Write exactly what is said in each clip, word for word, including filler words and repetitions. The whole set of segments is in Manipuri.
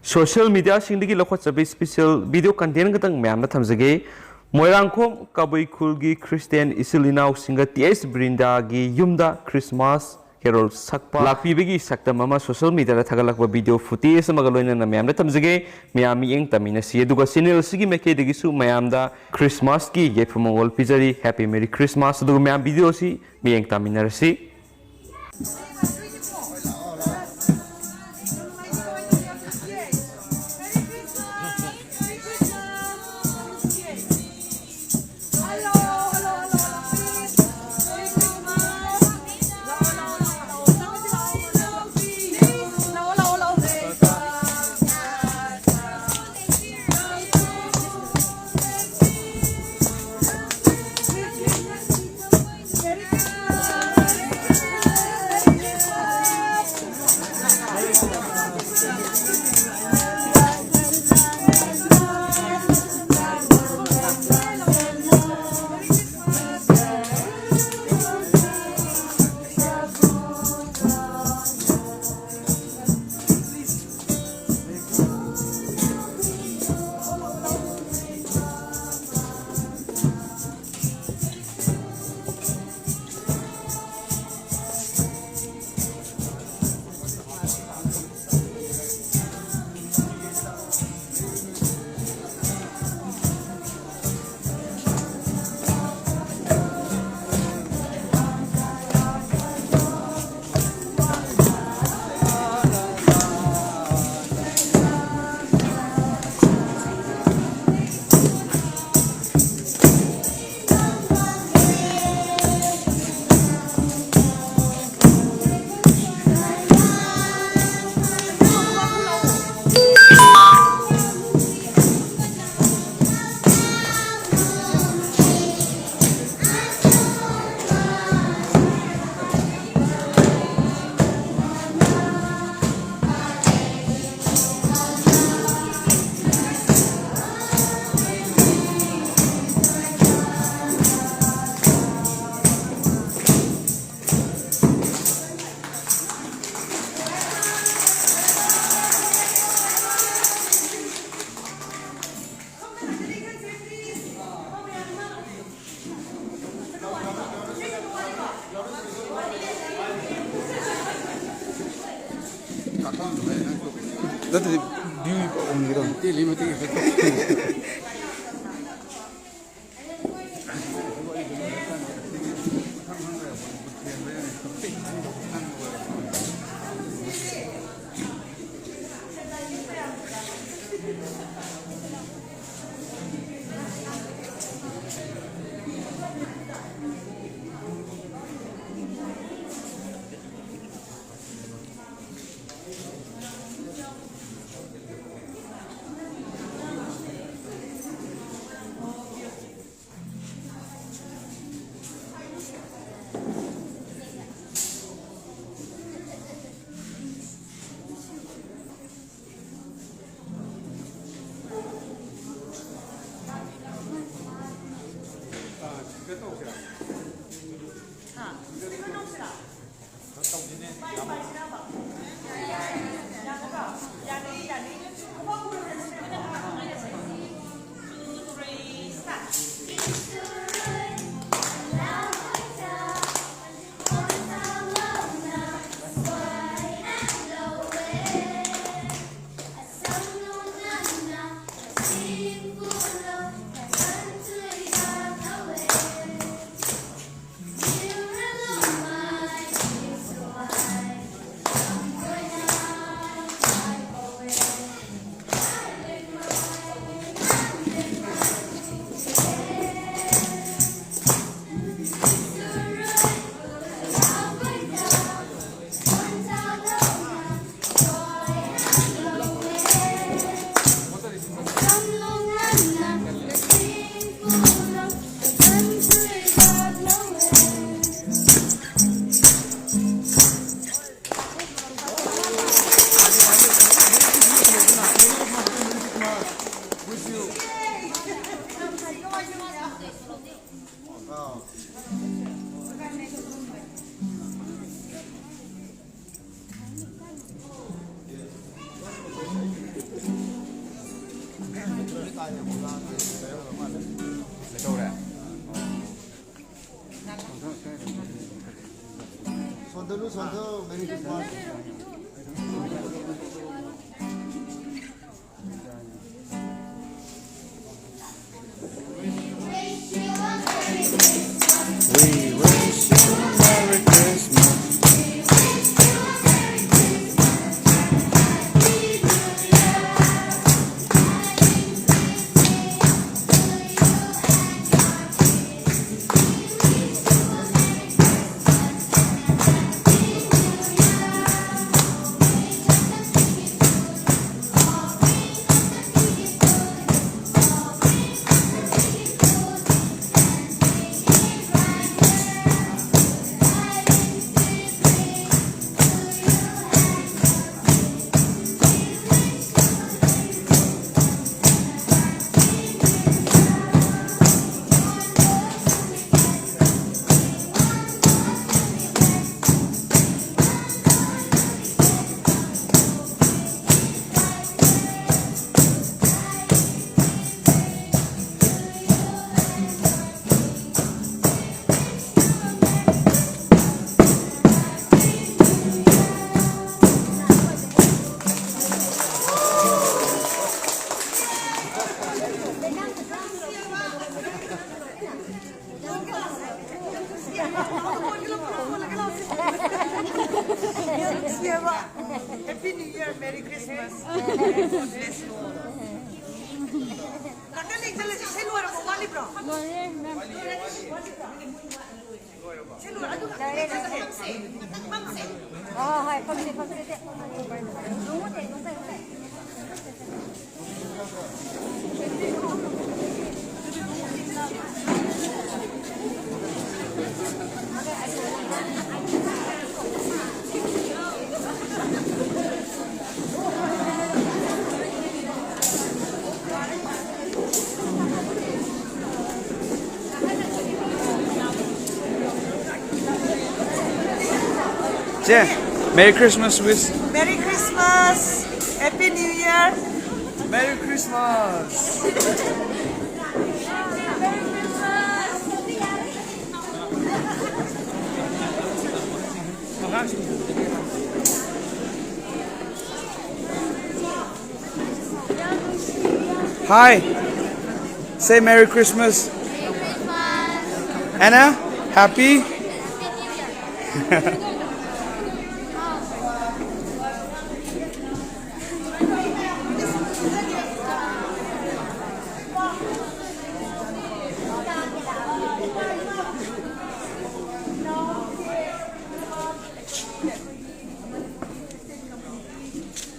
ꯁꯣꯁꯤꯌꯦꯜ ꯃꯤꯗꯤꯌꯥꯁꯤꯡꯗꯒꯤ ꯂꯧꯈꯠꯆꯕ ꯏꯁꯄꯤꯁꯦꯜ ꯚꯤꯗꯤꯑꯣ ꯀꯟꯇꯦꯟ ꯈꯛꯇꯪ ꯃꯌꯥꯝꯗ ꯊꯝꯖꯒꯦ꯫ ꯃꯣꯏꯔꯥꯡꯈꯣꯝ ꯀꯕꯨꯏ ꯈꯨꯜꯒꯤ ꯈ꯭ꯔꯤꯁꯇꯤꯌꯥꯟ ꯏꯆꯤꯜ ꯏꯅꯥꯎꯁꯤꯡꯒ ꯇꯤ ꯑꯩꯆ ꯕ꯭ꯔꯤꯟꯗꯥꯒꯤ ꯌꯨꯝꯗ ꯈ꯭ꯔꯤꯁꯃꯥꯁ ꯀꯦꯔꯣꯜ ꯁꯛꯄ ꯂꯥꯛꯄꯤꯕꯒꯤ ꯁꯛꯇꯝ ꯑꯃ ꯁꯣꯁꯤꯌꯦꯜ ꯃꯤꯗꯤꯌꯥꯗ ꯊꯥꯒꯠꯂꯛꯄ ꯚꯤꯗꯤꯑꯣ ꯐꯨꯇꯦꯖ ꯑꯃꯒ ꯂꯣꯏꯅꯅ ꯃꯌꯥꯝꯗ ꯊꯝꯖꯒꯦ꯫ ꯃꯌꯥꯝ ꯃꯤꯠꯌꯦꯡ ꯇꯝꯃꯤꯟꯅꯁꯤ꯫ ꯑꯗꯨꯒ ꯆꯦꯅꯦꯜ ꯑꯁꯤꯒꯤ ꯃꯥꯏꯀꯩꯗꯒꯤꯁꯨ ꯃꯌꯥꯝꯗ ꯈ꯭ꯔꯤꯁꯃꯥꯁꯀꯤ ꯌꯥꯏꯐ ꯃꯪꯒꯣꯜ ꯄꯤꯖꯔꯤ꯫ Happy Merry Christmas꯫ ꯑꯗꯨꯒ ꯃꯌꯥꯝ ꯚꯤꯗꯤꯑꯣ ꯑꯁꯤ ꯃꯤꯠꯌꯦꯡ ꯇꯥꯃꯤꯟꯅꯔꯁꯤ꯫ ꯅꯠꯇ꯭ꯔꯗꯤ ꯚ꯭ꯌꯨ ꯑꯣꯟꯒꯦ ꯇꯧꯅꯤ꯫ ꯇꯦꯜꯂꯤ ꯃꯇꯦꯛ ꯍꯦꯛꯇ꯫ ꯁꯣꯟꯊꯅꯨ, ꯁꯣꯟꯊꯧ, ꯃꯦꯔꯤ ꯈ꯭ꯔꯤꯁꯃꯥꯁ꯫ ꯉꯥꯛꯇꯪ ꯂꯩ ꯆꯠꯂꯁꯤ꯫ ꯏꯁꯩ ꯂꯣꯏꯔꯕꯣ? ꯋꯥꯠꯂꯤꯕ꯭ꯔꯣ? ꯂꯣꯏꯔꯦ, ꯃꯦꯝ꯫ ꯏꯁꯩ ꯂꯣꯏꯔꯦ꯫ ꯑꯗꯨꯒ ꯐꯝꯁꯦ꯫ ꯐꯝꯁꯦ꯫ ꯍꯣꯏ, ꯍꯣꯏ, ꯐꯝꯁꯦ, ꯐꯝꯁꯦ, ꯁꯦ꯫ ꯆꯦ, Merry Christmas wish. Merry Christmas. Happy New Year. Merry Christmas. Hi. Say Merry Christmas. Merry Christmas. Anna, happy?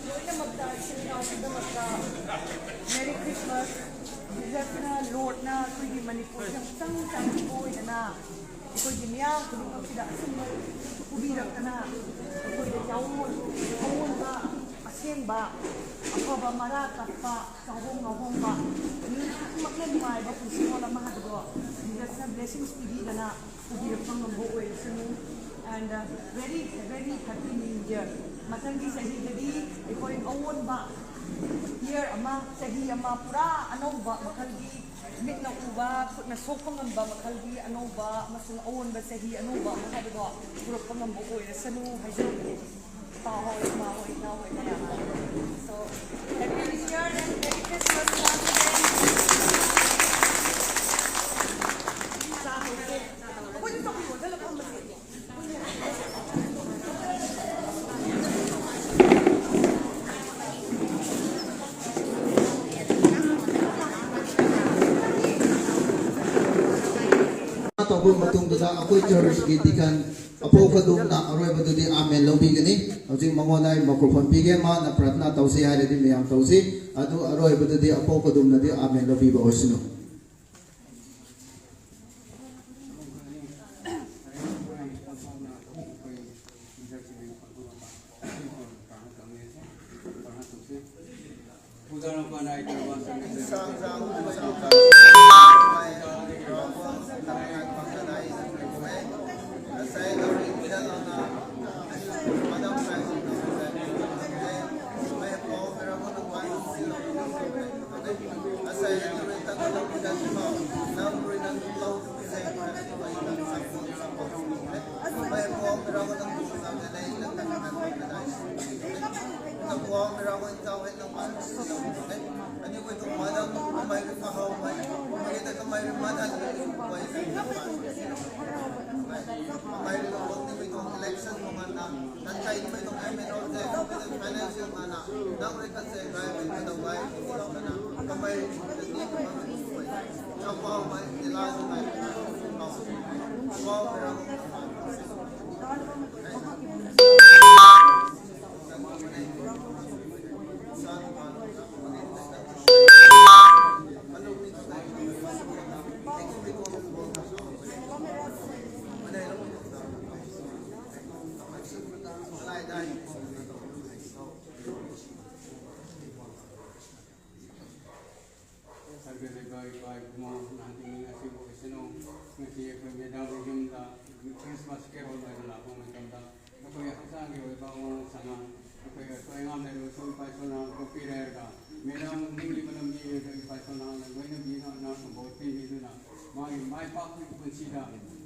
ꯂꯣꯏꯅꯃꯛꯇ ꯏꯆꯤꯜ ꯏꯅꯥꯎ ꯈꯨꯗꯤꯡꯃꯛꯇ Merry Christmas꯫ ꯖꯤꯖꯁꯅ, Lordꯅ ꯑꯩꯈꯣꯏꯒꯤ ꯃꯅꯤꯄꯨꯔꯁꯦ ꯑꯃꯨꯛꯇꯪ ꯆꯥꯟꯕꯤꯕ ꯑꯣꯏꯗꯅ ꯑꯩꯈꯣꯏꯒꯤ ꯃꯤꯌꯥꯝ ꯈꯨꯗꯤꯡꯃꯛꯁꯤꯗ ꯑꯆꯨꯝꯕ ꯄꯨꯕꯤꯔꯛꯇꯅ ꯑꯩꯈꯣꯏꯗ ꯌꯥꯑꯣꯟ ꯑꯑꯣꯟꯕ ꯑꯁꯦꯡꯕ ꯑꯐꯕ ꯃꯔꯥ ꯇꯞꯄ ꯆꯥꯍꯣꯡ ꯉꯥꯍꯣꯡꯕ ꯃꯤ ꯈꯨꯗꯤꯡꯃꯛꯅ ꯅꯨꯡꯉꯥꯏꯕ ꯄꯨꯟꯁꯤꯔꯣꯜ ꯑꯃ ꯍꯥꯏꯕꯗꯣ ꯖꯤꯖꯁꯅ blessings ꯄꯤꯕꯤꯗꯅ ꯄꯨꯕꯤꯔꯛꯄ ꯉꯝꯕ ꯑꯣꯏꯔꯁꯅꯨ꯫ And very very happy new year꯫ ꯃꯊꯪꯒꯤ ꯆꯍꯤꯗꯗꯤ ꯑꯩꯈꯣꯏ ꯑꯑꯣꯟꯕ year ꯑꯃ, ꯆꯍꯤ ꯑꯃ ꯄꯨꯔꯥ ꯑꯅꯧꯕ ꯃꯈꯜꯒꯤ, ꯃꯤꯠꯅ ꯎꯕ ꯈꯨꯠꯅ ꯁꯣꯛꯄ ꯉꯝꯕ ꯃꯈꯜꯒꯤ ꯑꯅꯧꯕ ꯑꯃꯁꯨꯡ ꯑꯑꯣꯟꯕ ꯆꯍꯤ ꯑꯅꯧꯕ ꯑꯃ ꯍꯥꯏꯕꯗꯣ ꯄꯨꯔꯛꯄ ꯉꯝꯕ ꯑꯣꯏꯔꯁꯅꯨ ꯍꯥꯏꯖꯕꯅꯤ꯫ ꯏꯄꯥ ꯍꯣꯏ, ꯏꯃꯥ ꯍꯣꯏ, ꯏꯅꯥꯎ ꯍꯣꯏ ꯃꯌꯥꯝ꯫ So, happy new year and merry Christmas once again. ꯆꯥ ꯍꯧꯔꯁꯦ꯫ ꯑꯩꯈꯣꯏꯁꯨ ꯆꯧꯀ꯭ꯔꯤ ꯑꯣꯟꯁꯤꯜꯂ ꯐꯝꯃꯁꯦ꯫ ꯇꯧꯕ ꯃꯇꯨꯡꯗꯨꯗ ꯑꯩꯈꯣꯏ ꯆꯔꯆꯀꯤ ꯗꯤꯀꯟ ꯑꯄꯧ ꯀꯗꯣꯝꯅ ꯑꯔꯣꯏꯕꯗꯨꯗꯤ ꯑꯥꯃꯦꯟ ꯂꯧꯕꯤꯒꯅꯤ꯫ ꯍꯧꯖꯤꯛ ꯃꯉꯣꯟꯗ ꯑꯩ ꯃꯥꯏꯀ꯭ꯔꯣꯐꯣꯟ ꯄꯤꯒꯦ꯫ ꯃꯥꯅ ꯄ꯭ꯔꯊꯅꯥ ꯇꯧꯁꯤ ꯍꯥꯏꯔꯗꯤ ꯃꯌꯥꯝ ꯇꯧꯁꯤ꯫ ꯑꯗꯨ ꯑꯔꯣꯏꯕꯗꯨꯗꯤ ꯑꯄꯧ ꯀꯗꯣꯝꯅꯗꯤ ꯑꯥꯃꯦꯟ ꯂꯧꯕꯤꯕ ꯑꯣꯏꯁꯅꯨ꯫ ꯁꯔꯒꯗ ꯂꯩꯕ ꯏꯄꯥ ꯏꯄꯨ ꯅꯍꯥꯟ ꯇꯤꯡꯃꯤꯡ ꯑꯁꯤꯕꯨ ꯑꯣꯏꯁꯅꯨ꯫ ꯉꯁꯤ ꯑꯩꯈꯣꯏ ꯃꯦꯗꯥꯝꯒꯤ ꯌꯨꯝꯗ ꯈ꯭ꯔꯤꯁꯃꯥꯁ ꯀꯦꯔꯣꯜ ꯑꯣꯏꯅ ꯂꯥꯛꯄ ꯃꯇꯝꯗ ꯑꯩꯈꯣꯏ ꯍꯛꯆꯥꯡꯒꯤ ꯑꯣꯏꯕ ꯑꯋꯥ ꯁꯉꯥꯡ ꯑꯩꯈꯣꯏ ꯑꯁꯣꯏ ꯑꯉꯥꯝ ꯂꯩꯔꯕꯁꯨ ꯏꯄꯥ ꯏꯁꯣꯔꯅ ꯉꯥꯛꯊꯣꯛꯄꯤꯔꯦ ꯍꯥꯏꯔꯒ ꯃꯦꯗꯥꯝ ꯅꯤꯡꯂꯤꯕ ꯂꯝꯕꯤ ꯑꯗꯨ ꯏꯄꯥ ꯏꯁꯣꯔꯅ ꯂꯣꯏꯅꯕꯤꯅ ꯅꯪꯅ ꯕꯣꯔ ꯄꯤꯕꯤꯗꯨꯅ ꯃꯥꯒꯤ ꯃꯥꯏ ꯄꯥꯛꯄꯒꯤ ꯄꯨꯟꯁꯤꯗ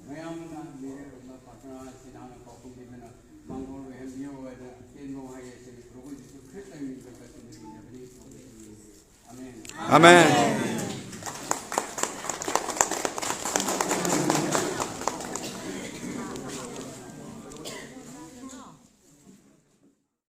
ꯃꯌꯥꯝꯅ ꯅꯤꯔꯛꯂꯕ ꯄ꯭ꯔꯥꯊꯅꯥ ꯑꯁꯤ ꯅꯍꯥꯛꯅ ꯄꯥꯎꯈꯨꯝ ꯄꯤꯗꯨꯅ ꯃꯥꯡꯒꯣꯜ ꯑꯣꯏꯍꯟꯕꯤꯌꯨ ꯍꯥꯏꯅ ꯇꯦꯟꯕ ꯋꯥꯍꯩ ꯑꯁꯤ ꯄ꯭ꯔꯚꯨ ꯖꯤꯁꯨ ꯈ꯭ꯔꯤꯁꯇꯒꯤ ꯃꯤꯡꯗ ꯀꯠꯇꯨꯅ ꯅꯤꯖꯕꯅꯤ꯫ ꯑꯃꯦꯟ꯫ ꯑꯃꯦꯟ꯫